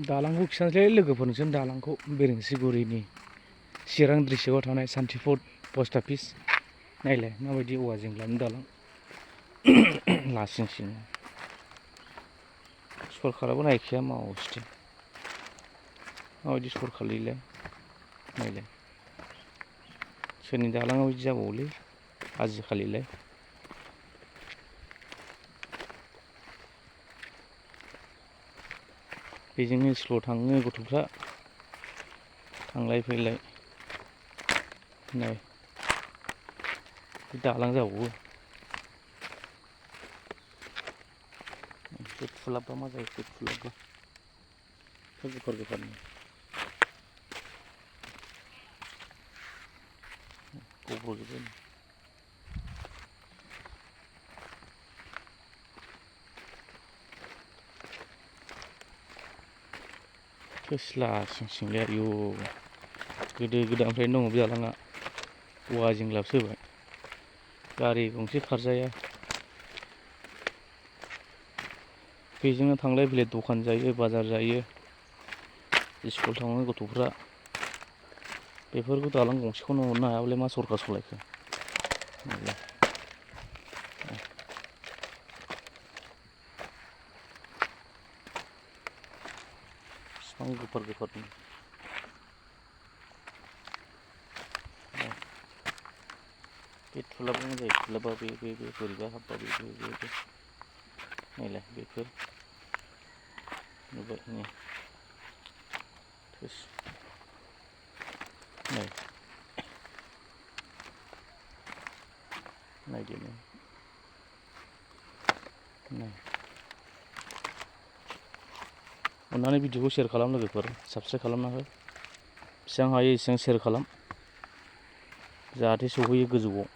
दालांखौ खिथानोसै लोगोफोरनोसो दालांखौ बेरेंसिगुरिनि चिरां डिस्ट्रिक्टआव थानाय Santipur post office नायलाय माबायदि औवा जेंलानि दालां लासिं सिं सरखाराबो नायखाया मावोसोथो माबायदि सरखारलै नायलाय सोरनि दालाङाव बिदि जाबावोलै आजिखालिलाय बेजोंनो स्कुलाव थाङो गथ'फ्रा थांलाय फैलाय नाय दालां जाबावो बे फुलाबबा मा जायो बे फुलाबबा गोफार गोफारनो गब्र'जोबो थोस्ला सिं सिंलै आयु गोदो गोदायनिफ्रायनो दङ बे दालाङा औवा जेंलाबसो होबाय गारि गंसे खारजाया बेजोंनो थांलाय फैलाय दखान जायो बाजार जायो स्कुल थाङो गथ'फ्रा बेफोरखौ दालां गंसेखौनो हरनो हायाबालाय मा सरखार सालायखो बिफां गोफार गोफारनो बे थुलाबा मा जायो थुलाबा बे बोरैबा हाब्बा बे नायलाय बेफोर नुबाय नै थोस नायदो नाय अन्नानै भिडिअखौ शेयार खालाम लोगोफोर साबस्क्राइब खालामना हो बेसेबां हायो एसेबां शेयार खालाम जाहाथे सौहैयो गोजौआव